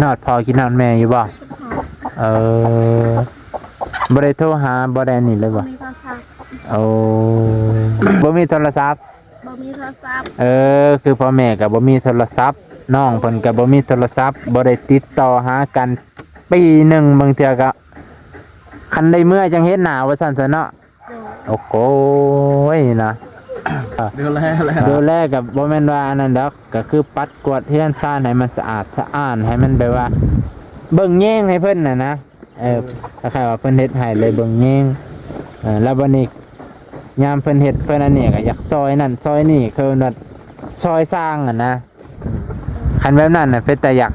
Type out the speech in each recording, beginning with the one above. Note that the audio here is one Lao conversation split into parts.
ຮອດພໍ່ ຄິດຮອດແມ່ຢູ່ບໍ່? ເອີ ບໍ່ໄດ້ໂທຫາ ບໍ່ໄດ້ອັນນີ້ເລີຍບໍ່? ບໍ່ມີໂທລະສັບ. ໂອ້ ບໍ່ມີໂທລະສັບ? ບໍ່ມີໂທລະສັບ. ເອີ ຄືພໍ່ແມ່ກໍບໍ່ມີໂທລະສັບ, ນ້ອງເພິ່ນກໍບໍ່ມີໂທລະສັບ, ບໍ່ໄດ້ຕິດຕໍ່ຫາກັນປີໜຶ່ງ, ບາງເທື່ອກໍຄັນໄດ້ເມືອຈັ່ງເຫັນໜ້າ ວ່າຊັ້ນຊະເນາະ. ໂດຍ. ໂອ້ໂກຍນະ ດູແລແຫຼະ ດູແລກໍບໍ່ແມ່ນວ່າອັນນັ້ນດອກ, ກໍຄືປັດກວາດເຮືອນຊານໃຫ້ມັນສະອາດສະອ້ານ, ໃຫ້ມັນແບບວ່າເບິ່ງແຍງໃຫ້ເພິ່ນນະນະ. ເອີ ເອີ ຄ້າຍໆວ່າເພິ່ນເຮັດໃຫ້ເລີຍເບິ່ງແຍງ. ເອີ ແລ້ວບັດນີ້ຍາມເພິ່ນເຮັດເພິ່ນອັນນີ້ກໍຢາກຊ່ອຍນັ້ນຊ່ອຍນີ້, ຄືວ່າຊ່ອຍສ້າງຫັ້ນນະ. ຄັນແບບນັ້ນນະ ເປັນຕາຢາກ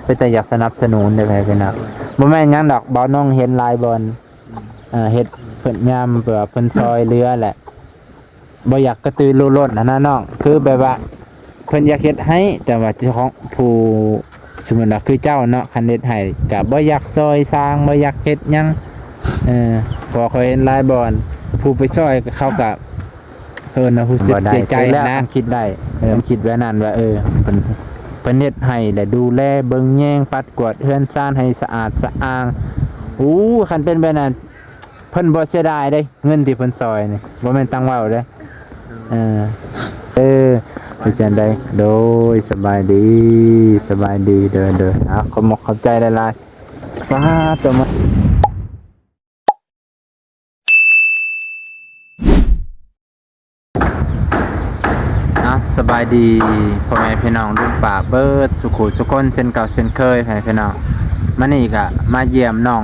ເປັນຕາຢາກສະໜັບສະໜູນເດ້ ພີ່ນ້ອງ. ບໍ່ແມ່ນຫຍັງດອກ, ບ່າວນ້ອງເຫັນຫຼາຍບ່ອນ ເອີ ເຮັດເພິ່ນຍາມແບບວ່າເພິ່ນຊ່ອຍເຫຼືອແຫຼະ, ບໍ່ຢາກກະຕືລືລົ້ນຫັ້ນນະນ້ອງ. ຄືແບບວ່າເພິ່ນຢາກເຮັດໃຫ້, ແຕ່ວ່າເຈົ້າຂອງຜູ້ ສົມມຸດວ່າຄືເຈົ້າເນາະ, ຄັນເຮັດໃຫ້ກໍບໍ່ຢາກຊ່ອຍສ້າງ ບໍ່ຢາກເຮັດຫຍັງ. ເອີ ເພາະຂ້ອຍເຫັນຫຼາຍບ່ອນ ຜູ້ໄປຊ່ອຍເຂົາກໍ ເພິ່ນນະຮູ້ສຶກເສຍໃຈນະ, ຄິດໄດ້ ເອີ ຄິດແບບນັ້ນວ່າ ເອີ ເພິ່ນ ເພິ່ນເຮັດໃຫ້ ແລະ ດູແລເບິ່ງແຍງ ປັດກວາດເຮືອນຊານໃຫ້ສະອາດສະອ້າງ. ໂອ້ ຄັນເປັນແບບນັ້ນ ເພິ່ນບໍ່ເສຍດາຍເດ້ ເງິນທີ່ເພິ່ນຊ່ອຍນີ້ ບໍ່ແມ່ນຕັງເວົ້າເດ້. ເອີ ເອີ ເປັນຈັ່ງໃດ? ໂດຍ ສະບາຍດີ ສະບາຍດີ. ໂດຍ ໂດຍ. ເອົາ ຂອບມົກຂອບໃຈຫຼາຍໆ. ປາດໂຕ ມາ ເອົາ ສະບາຍດີພໍ່ແມ່ພີ່ນ້ອງລຸງປ້າເບິດສູ່ຄູ່ສູ່ຄົນ ເຊັ່ນເກົ່າເຊັ່ນເຄີຍ ພໍ່ແມ່ພີ່ນ້ອງ. ມື້ນີ້ກະມາຢ້ຽມນ້ອງ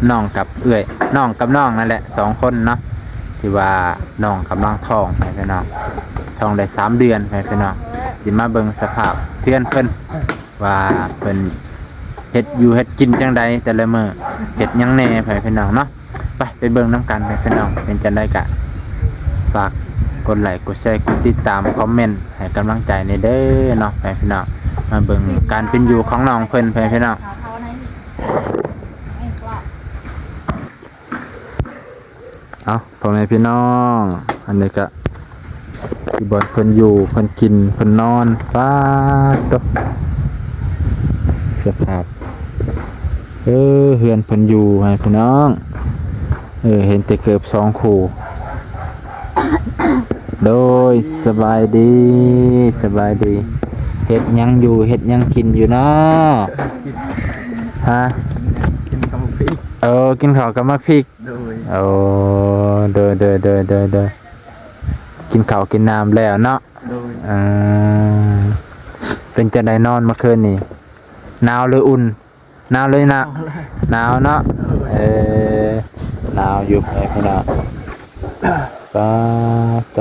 ນ້ອງກັບເອື້ອຍ ນ້ອງກັບນ້ອງນັ້ນແຫຼະ ສອງຄົນເນາະ ທີ່ວ່ານ້ອງກຳລັງທ້ອງ ພໍ່ແມ່ພີ່ນ້ອງ, ທ້ອງໄດ້ສາມເດືອນ ພໍ່ແມ່ພີ່ນ້ອງ. ຊິມາເບິ່ງສະພາບເຮືອນເພິ່ນ ວ່າເພິ່ນເຮັດຢູ່ເຮັດກິນຈັ່ງໃດແຕ່ລະມື້ ເຮັດຫຍັງແດ່ ພໍ່ແມ່ພີ່ນ້ອງເນາະ. ໄປ ໄປເບິ່ງນຳກັນ ພໍ່ແມ່ພີ່ນ້ອງ. ເປັນຈັ່ງໃດກະຝາກກົດໄລ້ ກົດແຊ ກົດຕິດຕາມ ຄອມເມັນໃຫ້ກຳລັງໃຈແດ່ເດີເນາະ ພໍ່ແມ່ພີ່ນ້ອງ. ມາເບິ່ງການເປັນຢູ່ຂອງນ້ອງເພິ່ນ ພໍ່ແມ່ພີ່ນ້ອງ. ເອົາ ພໍ່ແມ່ພີ່ນ້ອງ ອັນນີ້ກະຄືບ່ອນເພິ່ນຢູ່ ເພິ່ນກິນ ເພິ່ນນອນ. ປາດໂຕ ສະພາບ ເອີ ເຮືອນເພິ່ນຢູ່ ພໍ່ແມ່ພີ່ນ້ອງ. ເອີ ເຫັນແຕ່ເກີບສອງຄູ່. ໂດຍ ສະບາຍດີ ສະບາຍດີ. ເຮັດຫຍັງຢູ່ ເຮັດຫຍັງກິນຢູ່ເນາະ? ຮະ? ກິນເຂົ້າໝາກພິກ. ເອີ ກິນເຂົ້າກັບໝາກພິກ. ໂດຍ. ໂອ້ ໂດຍ ໂດຍ ໂດຍ ໂດຍ ໂດຍ. ກິນເຂົ້າກິນນ້ຳແລ້ວເນາະ? ໂດຍ. ເອີ ເປັນຈັ່ງໃດນອນເມື່ອຄືນນີ້? ໜາວຫຼືອຸ່ນ? ໜາວເລີຍນະ? ໜາວເນາະ? ໂດຍ. ເອີ ໜາວຢູ່ ພີ່ນ້ອງ. ປາດໂຕ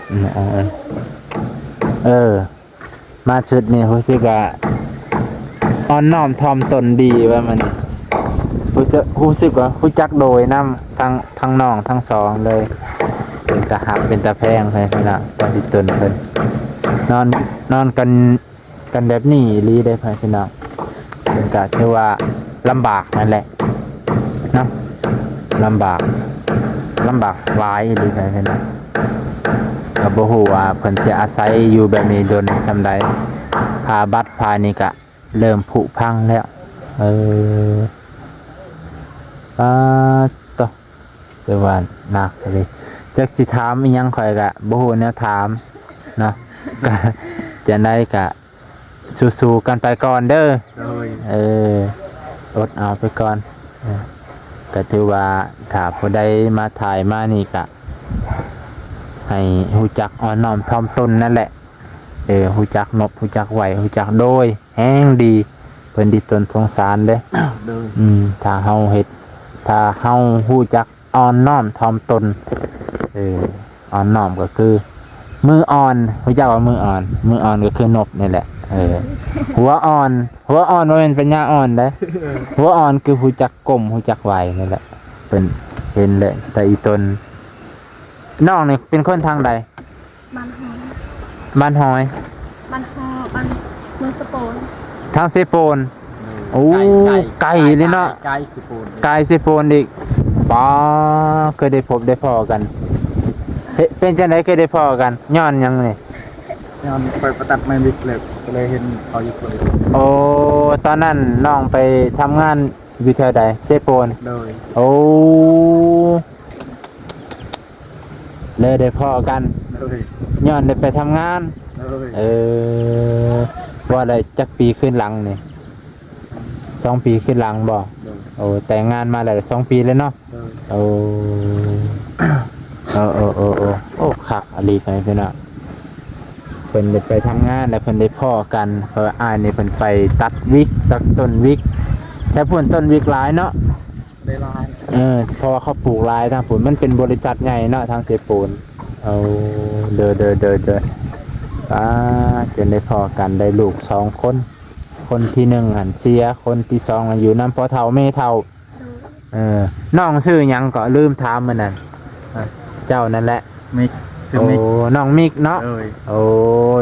ເອີ ເອີ ເອີ ເອີ ມາຊຸດນີ້ຮູ້ສຶກວ່າອ່ອນນ້ອມຖ່ອມຕົນດີວ່າມື້ນີ້. ຮູ້ສຶກ ຮູ້ສຶກວ່າຮູ້ຈັກໂດຍນຳທັງ ທັງນ້ອງທັງສອງເລີຍ. ເປັນຕາຮັກເປັນຕາແພງ ພີ່ນ້ອງ ຕອນທີ່ຕົນເພິ່ນນອນ ນອນກັນ ກັນແບບນີ້ອີ່ຫຼີເດ້ ພີ່ນ້ອງ. ມັນກະຖືວ່າລຳບາກນັ້ນແຫຼະເນາະ ລຳບາກ ລຳບາກຫຼາຍອີ່ຫຼີ ພີ່ນ້ອງ. ກໍບໍ່ຮູ້ວ່າເພິ່ນຊິອາໄສຢູ່ແບບນີ້ດົນສ່ຳໃດ. ຜ້າບັດຜ້ານີ້ກະເລີ່ມຜຸພັງແລ້ວ. ເອີ ປາດໂຕ ຖືວ່າໜັກເລີຍ. ຈັກຊິຖາມອີ່ຫຍັງ ຂ້ອຍກະບໍ່ຮູ້ແນວຖາມເນາະ. ກະຈັ່ງໃດກະ ສູ້ໆກັນໄປກ່ອນເດີ. ໂດຍ. ເອີ ອົດເອົາໄປກ່ອນ. ເອີ ກໍຖືວ່າຖ້າຜູ້ໃດມາຖ່າຍມານີ້ກະໃຫ້ຮູ້ຈັກອ່ອນນ້ອມຖ່ອມຕົນນັ້ນແຫຼະ. ເອີ ຮູ້ຈັກນົບ ຮູ້ຈັກໄຫວ້ ຮູ້ຈັກໂດຍ ແຮງດີ ເພິ່ນດີຕົນສົງສານເດ້. ໂດຍ. ອືມ ຖ້າເຮົາເຮັດ ຖ້າເຮົາຮູ້ຈັກ ອ່ອນນ້ອມຖ່ອມຕົນ. ເອີ ອ່ອນນ້ອມກໍຄືມືອ່ອນ. ຮູ້ຈັກວ່າມືອ່ອນ? ມືອ່ອນກໍຄືນົບນີ້ແຫຼະ. ເອີ ຫົວອ່ອນ ຫົວອ່ອນບໍ່ແມ່ນປັນຍາອ່ອນເດ້. ຫົວອ່ອນຄືຮູ້ຈັກກົ້ມ ຮູ້ຈັກໄຫວ້ນີ້ແຫຼະ. ເພິ່ນເຫັນແຫຼະ ແຕ່ອີ່ຕົນ. ນ້ອງນີ້ເປັນຄົນທາງໃດ? ບ້ານຮອຍ. ບ້ານຮອຍ? ບ້ານຮອຍ ບ້ານ ເມືອງເຊໂປນ. ທາງເຊໂປນ. ໂອ້ ໄກ ໄກ ໄກເລີຍເນາະ. ໄກ ໄກເຊໂປນ ໄກເຊໂປນອີກ. ປ້າ ເຄີຍໄດ້ພົບໄດ້ພໍ້ກັນ. ເຮັດ ເປັນຈັ່ງໃດເຄີຍໄດ້ພໍ້ກັນ? ຍ້ອນຫຍັງນີ້? ຍ້ອນຂ້ອຍໄປຕັດໄມ້ວິກແລ້ວ ກໍເລີຍເຫັນເຂົາຢູ່ພຸ້ນ. ໂອ້ ຕອນນັ້ນນ້ອງໄປທຳງານຢູ່ແຖວໃດ? ເຊໂປນ? ໂດຍ. ໂອ້ ເລີຍໄດ້ພໍ້ກັນ. ໂດຍ. ຍ້ອນໄດ້ໄປທຳງານ. ໂດຍ. ເອີ ວ່າແລ້ວຈັກປີຄືນຫຼັງນີ້? ສອງປີຄືນຫຼັງບໍ? ໂດຍ. ໂອ້ ແຕ່ງງານມາໄດ້ສອງປີແລ້ວເນາະ? ໂດຍ. ໂອ້ ເອີໆໆໆ ໂອ້ ຄັກອີ່ຫຼີ ພໍ່ແມ່ພີ່ນ້ອງ. ເພິ່ນໄດ້ໄປທຳງານ ແລ້ວເພິ່ນໄດ້ພໍ້ກັນ ເພາະວ່າອ້າຍນີ້ເພິ່ນໄປຕັດວິກ ຕັດຕົ້ນວິກ ແຖວພຸ້ນຕົ້ນວິກຫຼາຍເນາະ? ໄດ້ຫຼາຍ. ເອີ ເພາະວ່າເຂົາປູກຫຼາຍທາງພຸ້ນ ມັນເປັນບໍລິສັດໃຫຍ່ເນາະ ທາງເຊໂປນ. ໂອ້ ໂດຍໆໆໆ ປາ ຈົນໄດ້ພໍ້ກັນ ໄດ້ລູກສອງຄົນ. ຄົນທີໜຶ່ງຫັ້ນເສຍ ຄົນທີສອງຫັ້ນຢູ່ນຳພໍ່ເຖົ້າແມ່ເຖົ້າ. ໂດຍ. ເອີ ນ້ອງຊື່ຫຍັງເກາະ? ລືມຖາມມື້ນັ້ນ. ເຈົ້ານັ້ນແຫຼະ. ມິກ ຊື່ມິກ. ໂອ້ ນ້ອງມິກເນາະ? ໂດຍ. ໂອ້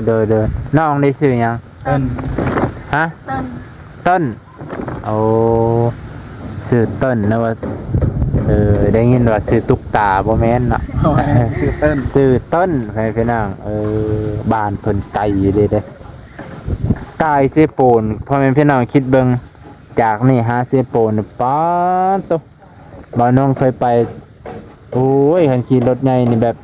ໂດຍໆ. ນ້ອງນີ້ຊື່ຫຍັງ? ເຕີນ. ຮະ? ເຕີນ. ເຕີນ. ໂອ້ ຊື່ເຕີນນະວ່າ ເອີ ໄດ້ຍິນວ່າຊື່ຕຸກຕາ ບໍ່ແມ່ນເນາະ? ບໍ່ແມ່ນ ຊື່ເຕີນ. ຊື່ເຕີນ ພໍ່ແມ່ພີ່ນ້ອງ. ເອີ ບ້ານເພິ່ນໄກເດ້ ກາຍເຊໂປນ ພໍ່ແມ່ພີ່ນ້ອງຄິດເບິ່ງ ຈາກນີ້ຫາເຊໂປນ ປາດໂຕ ບ່າວນ້ອງເຄີຍໄປ. ໂອ້ຍ ຄັນຂີ່ລົດໃຫຍ່ນີ້ແບບ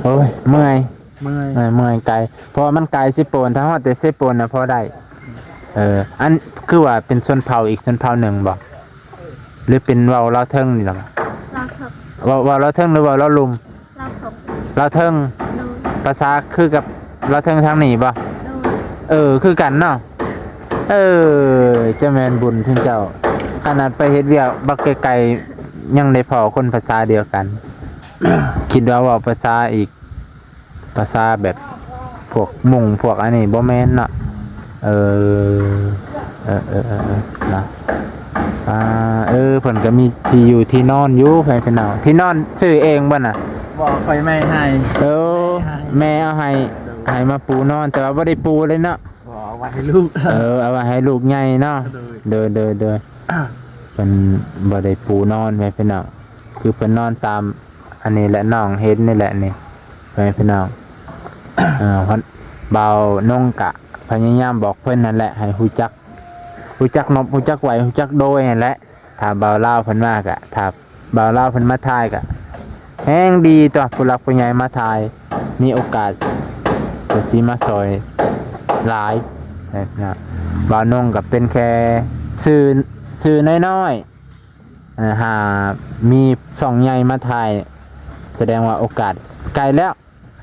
ໂອ້ຍ ເມື່ອຍ ເມື່ອຍ ເອີ ເມື່ອຍ ໄກ ເພາະວ່າມັນໄກເຊໂປນ ຖ້າຮອດແຕ່ເຊໂປນນະພໍໄດ້. ເອີ ອັນ ຄືວ່າເປັນຊົນເຜົ່າອີກຊົນເຜົ່າໜຶ່ງບໍ? ຫຼືເປັນເຜົ່າລາວເທິງນີ້ລະ? ລາວເທິງ. ເວົ້າ ເວົ້າລາວເທິງ ຫຼືເວົ້າລາວລຸ່ມ? ລາວເທິງ. ລາວເທິງ. ໂດຍ. ພາສາຄືກັບລາວເທິງທາງນີ້ບໍ? ໂດຍ. ເອີ ຄືກັນເນາະ. ເອີ ຈະແມ່ນບຸນເຖິງເຈົ້າ ຂະໜາດໄປເຮັດວຽກບັກໄກໆ ຍັງໄດ້ພໍ້ຄົນພາສາດຽວກັນ. ຄິດວ່າເວົ້າພາສາອີກ ພາສາແບບພວກມົ້ງພວກອັນນີ້ບໍ່ແມ່ນເນາະ. ເອີ ເອີໆໆໆ ນະ ອ່າ ເອີ ເພິ່ນກໍມີທີ່ຢູ່ທີ່ນອນຢູ່ ພໍ່ແມ່ພີ່ນ້ອງ. ທີ່ນອນຊື້ເອງບໍ່ນະ? ບໍ່ ຂ້ອຍແມ່ໃຫ້. ເອີ ແມ່ໃຫ້ ແມ່ເອົາໃຫ້. ໂດຍ. ໃຫ້ມາປູນອນ ແຕ່ວ່າບໍ່ໄດ້ປູເລີຍເນາະ? ບໍ່ ເອົາໄວ້ໃຫ້ລູກ. ເອີ ເອົາໄວ້ໃຫ້ລູກໃຫຍ່ເນາະ. ໂດຍ ໂດຍໆໆ ເພິ່ນບໍ່ໄດ້ປູນອນ ແມ່ພີ່ນ້ອງ ຄືເພິ່ນນອນຕາມ ອັນນີ້ແຫຼະ ນ້ອງເຫັນນີ້ແຫຼະນີ້ ພໍ່ແມ່ພີ່ນ້ອງ. ເອີ ເພິ່ນ ບ່າວນົງກະພະຍາຍາມບອກເພິ່ນຫັ້ນແຫຼະ ໃຫ້ຮູ້ຈັກ ຮູ້ຈັກນົບ ຮູ້ຈັກໄຫວ ຮູ້ຈັກໂດຍຫັ້ນແຫຼະ. ຖ້າບ່າວລາວເພິ່ນມາກະ ຖ້າບ່າວລາວເພິ່ນມາຖ່າຍກະແຮງດີຕົວະ ຜູ້ຫຼັກຜູ້ໃຫຍ່ມາຖ່າຍ ມີໂອກາດກໍຊິມາຊ່ອຍຫຼາຍ. ບ່າວນົງກໍເປັນແຄ່ສື່ ສື່ນ້ອຍໆ ເອີ ຫາມີຊ່ອງໃຫຍ່ມາຖ່າຍ ສະແດງວ່າໂອກາດໃກ້ແລ້ວ.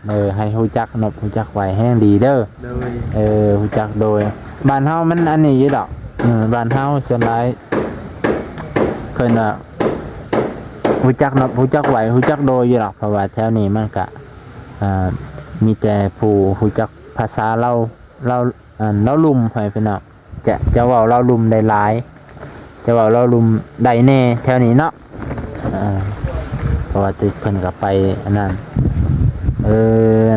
ເອີ ໃຫ້ຮູ້ຈັກນົບ ຮູ້ຈັກໄຫວແຮງດີເດີ. ໂດຍ. ເອີ ຮູ້ຈັກໂດຍ ບ້ານເຮົາມັນອັນນີ້ຢູ່ດອກ. ເອີ ບ້ານເຮົາສ່ວນຫຼາຍເອີ້ນວ່າຮູ້ຈັກນົບ ຮູ້ຈັກໄຫວ ຮູ້ຈັກໂດຍຢູ່ດອກ ເພາະວ່າແຖວນີ້ມັນກະ ອ່າ ມີແຕ່ຜູ້ຮູ້ຈັກພາສາລາວ ລາວ ອັນ ລາວລຸ່ມ ພໍ່ແມ່ພີ່ນ້ອງ. ຈະ ຈະເວົ້າລາວລຸ່ມໄດ້ຫຼາຍ ຈະເວົ້າລາວລຸ່ມໄດ້ແດ່ແຖວນີ້ເນາະ. ເອີ ເພາະວ່າຕິດເພິ່ນກໍໄປອັນນັ້ນ. ເອີ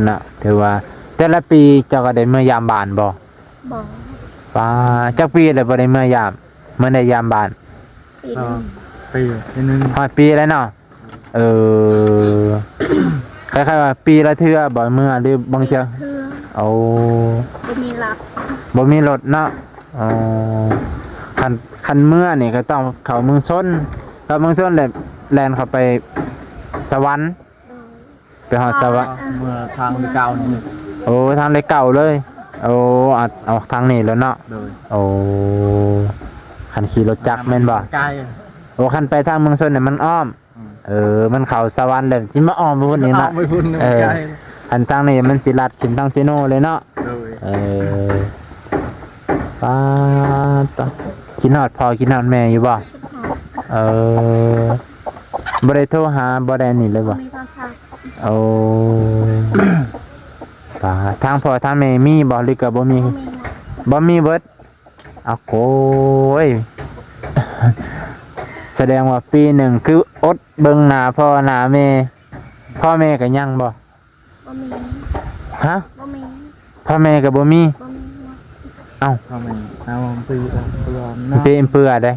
ເນາະ ຖືວ່າແຕ່ລະປີເຈົ້າກໍໄດ້ເມືອຢາມບ້ານບໍ່? ບໍ່. ປາ ຈັກປີແລ້ວບໍ່ໄດ້ເມືອຢາມ ເມືອໄດ້ຢາມບ້ານ? ປີໜຶ່ງ. ສອງປີ ປີໜຶ່ງ. ຮອດປີແລ້ວເນາະ. ເອີ ຄ້າຍໆວ່າປີລະເທື່ອບໍ່ເມືອ ຫຼືບາງເທື່ອ? ເທື່ອ. ໂອ້ ບໍ່ມີລົດ ບໍ່ມີລົດເນາະ. ອໍ ຄັນ ຄັນເມືອນີ້ກໍຕ້ອງເຂົ້າເມືອງຊົນ ເຂົ້າເມືອງຊົນແລ້ວແລ່ນເຂົ້າໄປສະຫວັນ. ໂດຍ. ໄປຮອດສະຫວັນ ເມືອທາງເລກເກົ້ານີ້. ໂອ້ ທາງເລກເກົ້າເລີຍ. ໂອ້ ອາ ອອກທາງນີ້ແລ້ວເນາະ. ໂດຍ. ໂອ້ ຄັນຂີ່ລົດຈັກແມ່ນບໍ່? ໄກ. ໂອ້ ຄັນໄປທາງເມືອງຊົນນີ້ມັນອ້ອມ. ອືມ ເອີ ມັນເຂົ້າສະຫວັນແລ້ວຊິມາອ້ອມໄປພຸ້ນນີ້ເນາະ. ອ້ອມໄປພຸ້ນ. ເອີ ໄກ. ອັນທາງນີ້ມັນຊິລັດຂຶ້ນທາງເຊໂນເລີຍເນາະ. ໂດຍ. ເອີ ປາດ ຄິດຮອດພໍ່ຄິດຮອດແມ່ຢູ່ບໍ່? ເອີ ບໍ່ໄດ້ໂທຫາ ບໍ່ໄດ້ອັນນີ້ເລີຍບໍ່? ບໍ່ມີໂທລະສັບ. ໂອ້ ປາ ທາງພໍ່ທາງແມ່ມີບໍ່ ຫຼືກໍບໍ່ມີ? ບໍ່ມີ. ບໍ່ມີເບິດ. ອາໂກຍ ສະແດງວ່າປີໜຶ່ງຄືອົດເບິ່ງໜ້າພໍ່ໜ້າແມ່ ພໍ່ແມ່ກໍຍັງບໍ່? ບໍ່ມີ. ຮະ? ບໍ່ມີ. ພໍ່ແມ່ກໍບໍ່ມີ? ບໍ່ມີ. ເອົ້າ ພໍ່ແມ່ເອົາເປືອ ເປືອເນາະ ເປເປືອເດ້.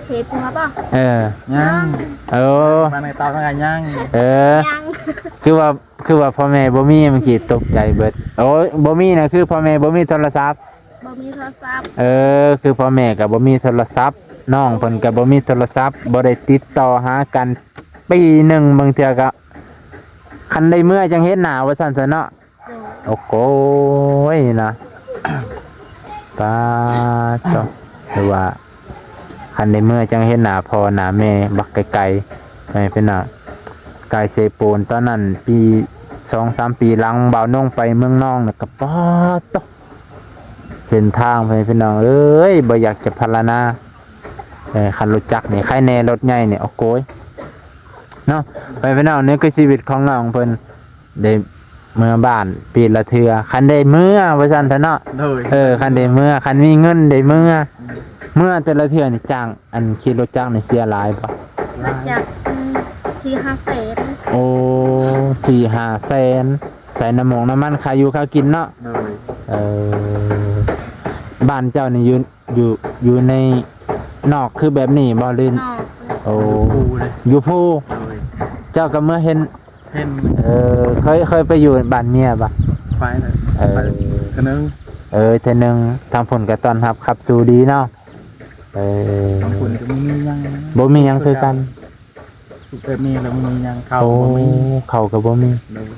ເປເປືອບໍ່? ເອີ ຍັງ. ເອີ ມາໃນຕອນນັ້ນຍັງ. ເອີ ຍັງ ຄືວ່າ ຄືວ່າພໍ່ແມ່ບໍ່ມີ? ເມື່ອກີ້ຕົກໃຈເບິດ. ໂອ້ຍ ບໍ່ມີນະ ຄືພໍ່ແມ່ບໍ່ມີໂທລະສັບ? ບໍ່ມີໂທລະສັບ. ເອີ ຄືພໍ່ແມ່ກໍບໍ່ມີໂທລະສັບ, ນ້ອງເພິ່ນກໍບໍ່ມີໂທລະສັບ, ບໍ່ໄດ້ຕິດຕໍ່ຫາກັນປີໜຶ່ງ, ບາງເທື່ອກໍຄັນໄດ້ເມືອຈັ່ງເຫັນໜ້າ ວ່າຊັ້ນຊະເນາະ. ໂດຍ. ໂອ້ໂກຍນະ ປາດໂທ້ ຖືວ່າຄັນໄດ້ເມືອຈັ່ງເຫັນໜ້າພໍ່ໜ້າແມ່ ບັກໄກໆ ໃຫ້ເພິ່ນນະ ກາຍເຊໂປນ. ຕອນນັ້ນປີສອງສາມປີຫຼັງ ບ່າວນົງໄປເມືອງນອງນະ ກໍປາດໂທ້ ເສັ້ນທາງ ໃຫ້ພີ່ນ້ອງເອີຍ ບໍ່ຢາກຈະພັນລະນາ. ເອີ ຄັນລົດຈັກນີ້ ໃຄແນ່ລົດໃຫຍ່ນີ້ ໂອ້ໂກຍເນາະ ໃຫ້ພີ່ນ້ອງ. ນີ້ຄືຊີວິດຂອງນ້ອງເພິ່ນ ໄດ້ເມືອບ້ານປີລະເທື່ອ ຄັນໄດ້ເມືອ ວ່າຊັ້ນເຖາະເນາະ. ໂດຍ. ເອີ ຄັນໄດ້ເມືອ ຄັນມີເງິນໄດ້ເມືອ. ເມືອແຕ່ລະເທື່ອນີ້ຈ້າງ ອັນຂີ່ລົດຈັກນີ້ເສຍຫຼາຍບໍ່? ລົດຈັກ ອືມ ສີ່ຫ້າແສນ. ໂອ້ ສີ່ຫ້າແສນ ໃສ່ນ້ຳໝົກນ້ຳມັນ ຄ່າຢູ່ຄ່າກິນເນາະ. ໂດຍ. ເອີ ບ້ານເຈົ້ານີ້ຢູ່ ຢູ່ ຢູ່ໃນນອກຄືແບບນີ້ບໍ່ ຫຼື ນອກ? ໂອ້ ຢູ່ພູເດ້ ຢູ່ພູ. ໂດຍ. ເຈົ້າກໍເມືອເຫັນ ເຫັນ. ເອີ ເຄີຍ ເຄີຍໄປຢູ່ບ້ານເມຍບໍ່? ໄປແລ້ວ. ເອີ ໄປເທື່ອໜຶ່ງ. ເອີ ເທື່ອໜຶ່ງ. ທາງພຸ້ນກໍຕ້ອນຮັບຂັບສູ່ດີເນາະ. ເອີ ທາງພຸ້ນກໍບໍ່ມີຫຍັງ ບໍ່ມີຫຍັງຄືກັນ ແບບນີ້ແລ້ວບໍ່ມີຫຍັງ ເຂົ້າ ໂອ້ ກໍບໍ່ມີ ເຂົ້າກໍບໍ່ມີ. ໂດຍ.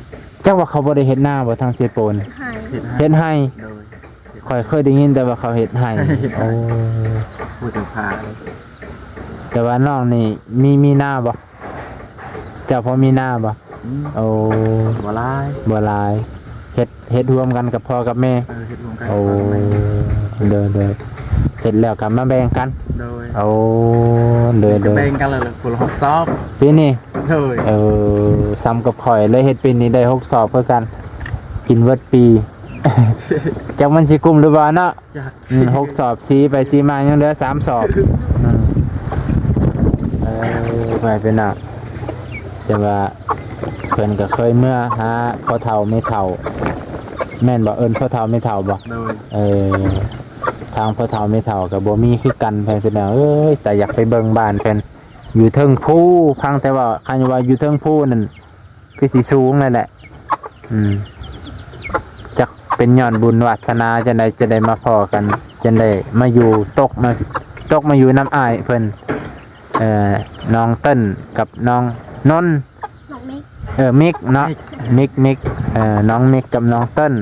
ຈັກວ່າເຂົາບໍ່ໄດ້ເຮັດນາບໍ່ທາງເຊໂປນ? ເຮັດໄຮ່. ເຮັດໄຮ່. ໂດຍ. ຂ້ອຍເຄີຍໄດ້ຍິນແຕ່ວ່າເຂົາເຮັດໄຮ່. ເຮັດໄຮ່. ໂອ້ ບໍ່ເຖິງພາເລີຍ. ແຕ່ວ່ານ້ອງນີ້ມີ ມີນາບໍ່? ເຈົ້າພໍມີນາບໍ່? ອືມ. ໂອ້ ບໍ່ຫຼາຍ ບໍ່ຫຼາຍ. ເຮັດ ເຮັດຮ່ວມກັນກັບພໍ່ກັບແມ່? ເອີ ເຮັດຮ່ວມກັນ ໂອ້ ກັບພໍ່ກັບແມ່. ໂດຍ ໂດຍ. ເຮັດແລ້ວກໍມາແບ່ງກັນ? ໂດຍ. ໂອ້ ໂດຍ ໂດຍ. ແບ່ງກັນແລ້ວ ຄົນລະຫົກສອບປີນີ້. ໂດຍ. ເອີ ສ່ຳກັບຂ້ອຍເລີຍ ເຮັດປີນີ້ໄດ້ຫົກສອບຄືກັນ ກິນເບິດປີ. ຈັກມັນຊິກຸ້ມຫຼືບໍ່ເນາະ? ຈັກ. ອືມ ຫົກສອບ ສີໄປສີມາຍັງເຫຼືອສາມສອບ. ອືມ ເອີ ໄປເປັນນະ ແຕ່ວ່າເພິ່ນກໍເຄີຍເມືອຫາພໍ່ເຖົ້າແມ່ເຖົ້າ ແມ່ນບໍ່? ເອີ້ນພໍ່ເຖົ້າແມ່ເຖົ້າບໍ່? ໂດຍ. ເອີ ທາງພໍ່ເຖົ້າແມ່ເຖົ້າກໍບໍ່ມີຄືກັນ ເພິ່ນພີ່ນ້ອງເອີຍ. ແຕ່ຢາກໄປເບິ່ງບ້ານເພິ່ນຢູ່ເທິງພູ ຟັງແຕ່ວ່າ ຄັນວ່າຢູ່ເທິງພູນັ້ນ ຄືຊິສູງນັ້ນແຫຼະ. ອືມ ຈັກເປັນຍ້ອນບຸນວາສະໜາຈັ່ງໃດ ຈະໄດ້ມາພໍ້ກັນ ຈັ່ງໄດ້ມາຢູ່ ຕົກມາ ຕົກມາຢູ່ນຳອ້າຍເພິ່ນ ເອີ ນ້ອງເຕີນກັບນ້ອງນົນ ນ້ອງມິກ ເອີ ມິກເນາະ ມິກ ມິກ ມິກ ເອີ ນ້ອງມິກກັບນ້ອງເຕີນ.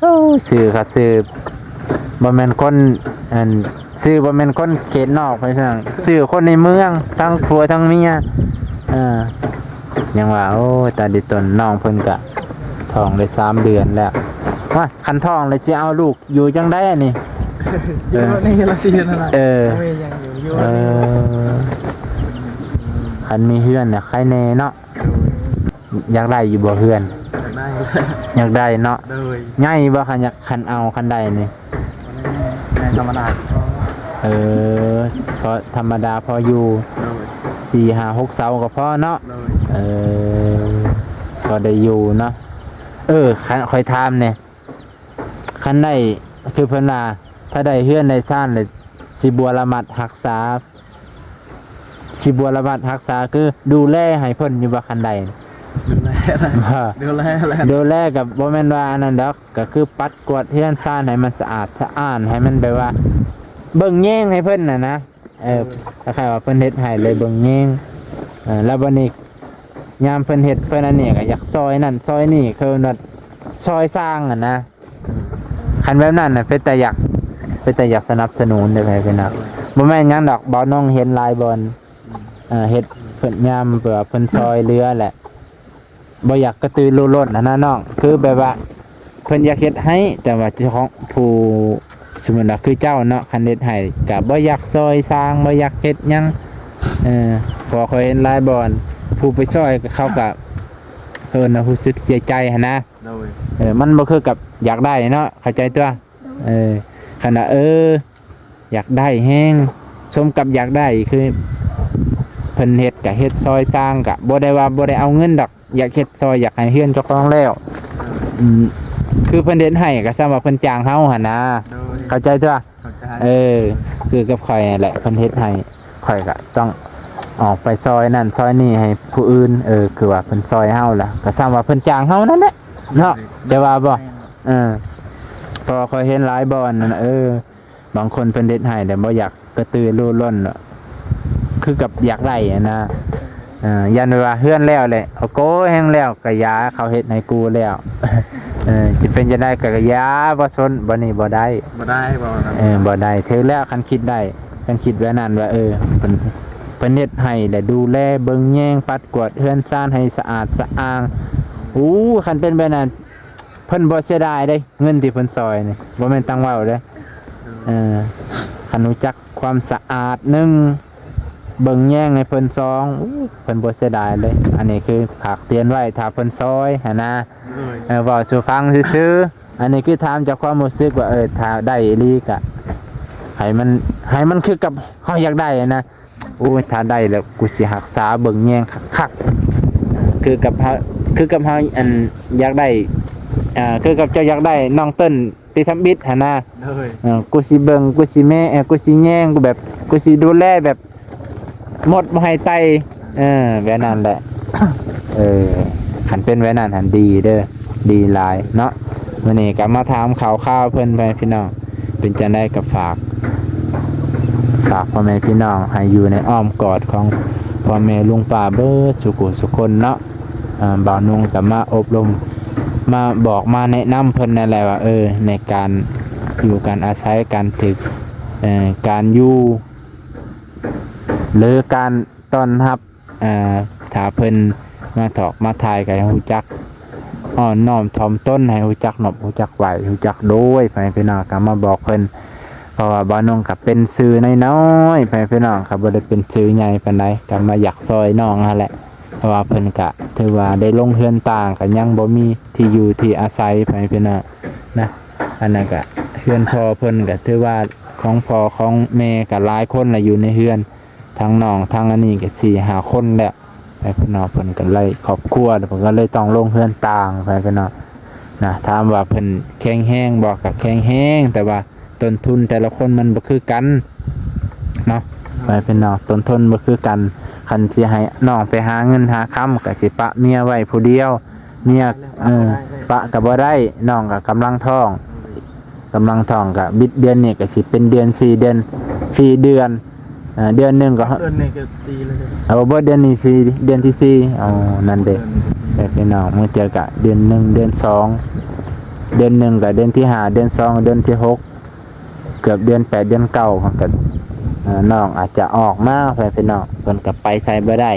ໂອ້ ຊື່ຄັກຊື່ ບໍ່ແມ່ນຄົນ ອັນ ຊື່ບໍ່ແມ່ນຄົນເຂດນອກ ເພາະສະນັ້ນຊື່ຄົນໃນເມືອງ ທັງຜົວທັງເມຍ. ເອີ ຍັງວ່າ ໂອ້ ຕາດີຕົນ ນ້ອງເພິ່ນກະທ້ອງໄດ້ສາມເດືອນແລ້ວ. ວ່າ ຄັນທ້ອງແລ້ວຊິເອົາລູກຢູ່ຈັ່ງໃດອັນນີ້? ຢູ່ນີ້ລະຊິເຮັດແນວໃດ? ເອີ ເອີ ບໍ່ມີຫຍັງຢູ່ ຢູ່ນີ້. ເອີ ຄັນມີເຮືອນນະໄຄແນ່ເນາະ. ໂດຍ. ຢາກໄດ້ຢູ່ບໍ່ເຮືອນ? ຢາກໄດ້ ຢາກໄດ້ເນາະ. ໂດຍ. ໃຫຍ່ບໍ່ ຄັນຢາກ ຄັນເອົາ ຄັນໄດ້ນີ້? ໃຫຍ່ທຳມະດາ. ເອີ ພໍທຳມະດາພໍຢູ່. ໂດຍ. ສີ່ຫ້າຫົກເສົາກໍພໍເນາະ. ໂດຍ. ເອີ ພໍໄດ້ຢູ່ເນາະ. ເອີ ຄັນ ຂ້ອຍຖາມແດ່ ຄັນໄດ້ ຄືເພິ່ນວ່າ ຖ້າໄດ້ເຮືອນໄດ້ຊານແລ້ວ ຊິບົວລະມັດຮັກສາ ຊິບົວລະມັດຮັກສາ ຄືດູແລໃຫ້ເພິ່ນຢູ່ບໍ່ ຄັນໄດ້? ດູແລ ບໍ່ ດູແລແຫຼະ. ດູແລກໍບໍ່ແມ່ນວ່າອັນນັ້ນດອກ ກໍຄືປັດກວາດເຮືອນຊານໃຫ້ມັນສະອາດສະອ້ານ ໃຫ້ມັນແບບວ່າເບິ່ງແຍງໃຫ້ເພິ່ນນະນະ. ເອີ ໂດຍ. ຄ້າຍໆວ່າເພິ່ນເຮັດໃຫ້ເລີຍເບິ່ງແຍງ. ເອີ ແລ້ວບັດນີ້ຍາມເພິ່ນເຮັດເພິ່ນອັນນີ້ກໍຢາກຊ່ອຍນັ້ນຊ່ອຍນີ້ ຄືວ່າຊ່ອຍສ້າງຫັ້ນນະ. ຄັນແບບນັ້ນນະ ເປັນຕາຢາກ ເປັນຕາຢາກສະໜັບສະໜູນເດ້ ພີ່ນ້ອງ. ບໍ່ແມ່ນຫຍັງດອກ ບ່າວນົງເຫັນຫຼາຍບ່ອນ ເອີ ເຮັດເພິ່ນຍາມແບບວ່າເພິ່ນຊ່ອຍເຫຼືອແຫຼະ ບໍ່ຢາກກະຕືລືລົ້ນຫັ້ນນະນ້ອງ. ຄືແບບວ່າເພິ່ນຢາກເຮັດໃຫ້ ແຕ່ວ່າເຈົ້າຂອງຜູ້ ສົມມຸດວ່າຄືເຈົ້າເນາະ ຄັນເຮັດໃຫ້ກະບໍ່ຢາກຊ່ອຍສ້າງ ບໍ່ຢາກເຮັດຫຍັງ. ເອີ ເພາະຂ້ອຍເຫັນຫຼາຍບ່ອນ ຜູ້ໄປຊ່ອຍເຂົາກະ ເອີ້ນວ່າຮູ້ສຶກເສຍໃຈຫັ້ນນະ. ໂດຍ. ເອີ ມັນບໍ່ຄືກັບຢາກໄດ້ເນາະ ເຂົ້າໃຈຕົວະ. ໂດຍ. ເອີ ຄັນວ່າ ເອີ ຢາກໄດ້ແຮງ ສົມກັບຢາກໄດ້ ຄືເພິ່ນເຮັດກະເຮັດ ຊ່ອຍສ້າງກະບໍ່ໄດ້ວ່າບໍ່ໄດ້ເອົາເງິນດອກ ຢາກເຮັດຊ່ອຍ ຢາກໃຫ້ເຮືອນເຈົ້າຂອງແລ້ວ. ອືມ ຄືເພິ່ນເຮັດໃຫ້ກະສ່ຳວ່າເພິ່ນຈ້າງເຮົາຫັ້ນນະ. ໂດຍ. ເຂົ້າໃຈຕົວະ. ເຂົ້າໃຈ. ເອີ ຄືກັບຂ້ອຍຫັ້ນແຫຼະ ເພິ່ນເຮັດໃຫ້ ຂ້ອຍກະຕ້ອງ ອອກໄປຊ່ອຍນັ້ນຊ່ອຍນີ້ໃຫ້ຜູ້ອື່ນ ເອີ ຄືວ່າເພິ່ນຊ່ອຍເຮົາລະ ກໍສ່ຳວ່າເພິ່ນຈ້າງເຮົານັ້ນແຫຼະເນາະ ແຕ່ວ່າບໍ່ ເອີ ເພາະວ່າຂ້ອຍເຫັນຫຼາຍບ່ອນນັ້ນ ເອີ ບາງຄົນເພິ່ນເຮັດໃຫ້ແລ້ວບໍ່ຢາກກະຕືລືລົ້ນ ຄືກັບຢາກໄດ້ຫັ້ນນະ ເອີ ຢ້ານວ່າເຮືອນແລ້ວແຫຼະ ໂອ້ໂກ ແຮງແລ້ວກະຢາເຂົາເຮັດໃຫ້ກູແລ້ວ ເອີ ຊິເປັນຈັ່ງໃດກະຢາ ບໍ່ສົນ ບໍ່ນີ້ບໍ່ໄດ້ ບໍ່ໄດ້ ບໍ່ ເອີ ບໍ່ໄດ້ ຖືກແລ້ວ ຄັນຄິດໄດ້ ຄັນຄິດແບບນັ້ນວ່າ ເອີ ເພິ່ນ ເພິ່ນເຮັດໃຫ້ ແລະ ດູແລເບິ່ງແຍງ ປັດກວາດເຮືອນຊານໃຫ້ສະອາດສະອ້າງ ໂອ້ ຄັນເປັນແບບນັ້ນ ເພິ່ນບໍ່ເສຍດາຍເດ້ ເງິນທີ່ເພິ່ນຊ່ອຍນີ້ ບໍ່ແມ່ນຕັງເວົ້າເດ້ ເອີ ຄັນຮູ້ຈັກຄວາມສະອາດໜຶ່ງ ເບິ່ງແຍງໃຫ້ເພິ່ນສອງ ໂອ້ ເພິ່ນບໍ່ເສຍດາຍເລີຍ ອັນນີ້ຄືຝາກເຕືອນໄວ້ ຖ້າເພິ່ນຊ່ອຍຫັ້ນນະ ໂດຍ ເອີ ເວົ້າສູ່ຟັງຊື່ໆ ອັນນີ້ຄືຖາມຈາກຄວາມຮູ້ສຶກວ່າ ເອີ ຖ້າໄດ້ອີ່ຫຼີກະ ໃຫ້ມັນ ໃຫ້ມັນຄືກັບເຮົາຢາກໄດ້ຫັ້ນນະ ໂອ້ຍ ຖ້າໄດ້ແລ້ວກູຊິຮັກສາເບິ່ງແຍງຄັກໆ ຄືກັບເຮົາ ຄືກັບເຮົາ ອັນ ຢາກໄດ້ ອ່າ ຄືກັບເຈົ້າຢາກໄດ້ນ້ອງເຕີນ ຕິທຳອິດຫັ້ນນະ ໂດຍ ເອີ ກູຊິເບິ່ງ ກູຊິແມ ເອີ ກູຊິແຍງ ກູແບບ ກູຊິດູແລແບບໝົດບໍ່ໃຫ້ໄຕ ເອີ ແບບນັ້ນແຫຼະ ເອີ ຄັນເປັນແບບນັ້ນຫັ້ນດີເດີ ດີຫຼາຍເນາະ ມື້ນີ້ກໍມາຖາມຂ່າວຄາວເພິ່ນໄປພີ່ນ້ອງ ເປັນຈັ່ງໃດກໍຝາກ ຝາກພໍ່ແມ່ພີ່ນ້ອງໃຫ້ຢູ່ໃນອ້ອມກອດຂອງພໍ່ແມ່ລຸງປ້າເບິດສູ່ຜູ້ສູ່ຄົນເນາະ ອ່າ ບ່າວນຸ່ງກໍມາອົບຮົມ ມາບອກມາແນະນຳເພິ່ນນັ້ນແຫຼະວ່າ ເອີ ໃນການຢູ່ການອາໄສ ການຖືກ ເອີ ການຢູ່ ຫຼື ການຕ້ອນຮັບ ເອີ ຖ້າເພິ່ນມາຖອກມາຖ່າຍກໍໃຫ້ຮູ້ຈັກອ່ອນນ້ອມຖ່ອມຕົນ ໃຫ້ຮູ້ຈັກນອບຮູ້ຈັກໄຫວ້ ຮູ້ຈັກໂດຍ ພໍ່ແມ່ພີ່ນ້ອງກໍມາບອກເພິ່ນ ເພາະວ່າບ່າວນຸ່ງກໍເປັນຊື່ນ້ອຍໆ ພໍ່ແມ່ພີ່ນ້ອງ ກໍບໍ່ໄດ້ເປັນຊື່ໃຫຍ່ປານໃດ ກໍມາຢາກຊ່ອຍນ້ອງຫັ້ນແຫຼະ ເພາະວ່າເພິ່ນກະຖືວ່າໄດ້ລົງເຮືອນຕ່າງ ກະຍັງບໍ່ມີທີ່ຢູ່ທີ່ອາໄສ ພໍ່ແມ່ພີ່ນ້ອງນະ ອັນນັ້ນກະເຮືອນພໍ່ເພິ່ນກະຖືວ່າຂອງພໍ່ຂອງແມ່ກະຫຼາຍຄົນລະ ຢູ່ໃນເຮືອນ ທັງນ້ອງທັງອັນນີ້ກະສີ່ຫ້າຄົນແລ້ວ ພໍ່ແມ່ພີ່ນ້ອງ ເພິ່ນກະໄດ້ຄອບຄົວ ເພິ່ນກະເລີຍຕ້ອງລົງເຮືອນຕ່າງ ພໍ່ແມ່ພີ່ນ້ອງນະ ຖາມວ່າເພິ່ນແຂງແຮງບໍ່ ກະແຂງແຮງ ແຕ່ວ່າ ຕົ້ນທຶນແຕ່ລະຄົນມັນບໍ່ຄືກັນເນາະ ພໍ່ແມ່ພີ່ນ້ອງ ຕົ້ນທຶນບໍ່ຄືກັນ ຄັນຊິໃຫ້ນ້ອງໄປຫາເງິນຫາຄຳ ກະຊິປະເມຍໄວ້ຜູ້ດຽວ ເມຍ ເອີ ປະກະບໍ່ໄດ້ ນ້ອງກະກຳລັງທ້ອງ ກຳລັງທ້ອງກະບິດເດືອນນີ້ກະຊິເປັນເດືອນສີ່ເດືອນ ສີ່ເດືອນ ເອີ ເດືອນໜຶ່ງກໍ ເດືອນນີ້ກໍສີ່ແລ້ວເດ້ ເອົາ ບໍ່ ເດືອນນີ້ສີ່ ເດືອນທີສີ່ ເອົາ ນັ້ນເດ້ ເດືອນນີ້ກໍສີ່ ແມ່ພີ່ນ້ອງ ບາງເທື່ອກະເດືອນໜຶ່ງ ເດືອນສອງ ເດືອນໜຶ່ງກໍເດືອນທີຫ້າ ເດືອນສອງ ເດືອນທີຫົກ ເກືອບເດືອນແປດ ເດືອນເກົ້າ ເພິ່ນກໍ ເອີ ນ້ອງອາດຈະອອກມາ ພໍ່ແມ່ພີ່ນ້ອງ ເພິ່ນກໍໄປໃສບໍ່ໄດ້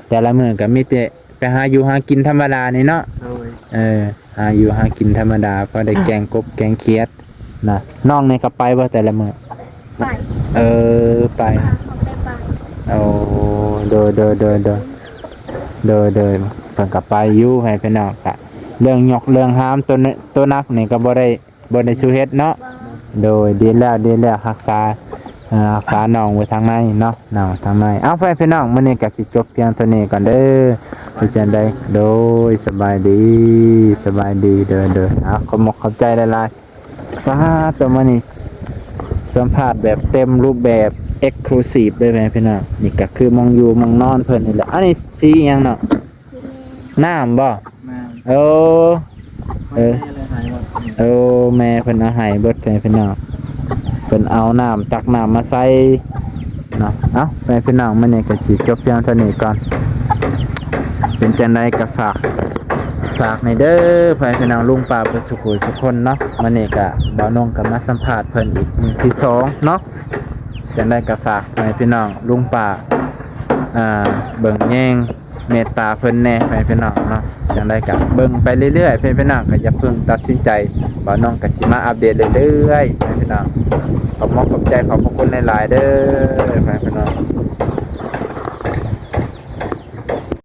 ແຕ່ລະມື້ກໍມີແຕ່ໄປຫາຢູ່ຫາກິນທຳມະດານີ້ເນາະ ໂດຍ ເອີ ຫາຢູ່ຫາກິນທຳມະດາ ພໍໄດ້ແກງກົບແກງຂຽດນະ ນ້ອງນີ້ກໍໄປບໍ່ແຕ່ລະມື້ ໄປ ເອີ ໄປ ອາ ເຂົາໄດ້ໄປ ໂອ້ ໂດຍ ໂດຍ ໂດຍ ໂດຍ ໂດຍ ໂດຍ ເພິ່ນກໍໄປຢູ່ ພໍ່ແມ່ພີ່ນ້ອງ ກະເລື່ອງຍົກເລື່ອງຫາມ ໂຕ ໂຕໜັກນີ້ກໍບໍ່ໄດ້ ບໍ່ໄດ້ສູ່ເຮັດເນາະ ບໍ່ ໂດຍ ດີແລ້ວ ດີແລ້ວ ຮັກສາ ເອີ ຮັກສານ້ອງໄວ້ທາງໃນເນາະ ນ້ອງທາງໃນ ເອົາ ພໍ່ແມ່ພີ່ນ້ອງ ມື້ນີ້ກໍຊິຈົບພຽງເທົ່ານີ້ກ່ອນເດີ ເປັນຈັ່ງໃດ ໂດຍ ສະບາຍດີ ສະບາຍດີ ໂດຍ ໂດຍ ເອົາ ຂອບມຸກຂອບໃຈຫຼາຍໆ ປາດໂຕ ມື້ນີ້ສຳພາດແບບເຕັມຮູບແບບ ເອັກສະລູຊີບ ເລີຍ ພໍ່ແມ່ພີ່ນ້ອງ ນີ້ກໍຄືໝ່ອງຢູ່ໝ່ອງນອນເພິ່ນນີ້ແຫຼະ ອັນນີ້ສີຫຍັງເນາະ? ສີແດງ ນ້ຳບໍ່? ແມ່ນ ໂອ້ ເອີ ແມ່ເລີຍໃຫ້ໝົດ ໂອ້ ແມ່ເພິ່ນເອົາໃຫ້ເບິດ ພໍ່ແມ່ພີ່ນ້ອງ ເພິ່ນເອົານ້ຳ ຕັກນ້ຳມາໃສ່ເນາະ ເອົ້າ ພໍ່ແມ່ພີ່ນ້ອງ ມື້ນີ້ກໍຊິຈົບພຽງເທົ່ານີ້ກ່ອນ ເປັນຈັ່ງໃດກໍຝາກ ຝາກໃຫ້ເດີ ພໍ່ແມ່ພີ່ນ້ອງ ລຸງປ້າເບິດສູ່ຜູ້ສູ່ຄົນເນາະ ມື້ນີ້ກໍບ່າວນົງກໍມາສຳພາດເພິ່ນອີກມື້ທີສອງເນາະ ຈັ່ງໃດກໍຝາກໃຫ້ພີ່ນ້ອງລຸງປ້າ ອ່າ ເບິ່ງແຍງ ເມດຕາເພິ່ນແດ່ ພໍ່ແມ່ພີ່ນ້ອງເນາະ ຈັ່ງໃດກໍເບິ່ງໄປເລື້ອຍໆ ພໍ່ແມ່ພີ່ນ້ອງກໍຢ່າເພິ່ງຕັດສິນໃຈ ບ່າວນົງກໍຊິມາອັບເດດເລື້ອຍໆ ພໍ່ແມ່ພີ່ນ້ອງ ຂອບມຸກຂອບໃຈ ຂອບພະຄຸນຫຼາຍໆເດີ ພໍ່ແມ່ພີ່ນ້ອງ.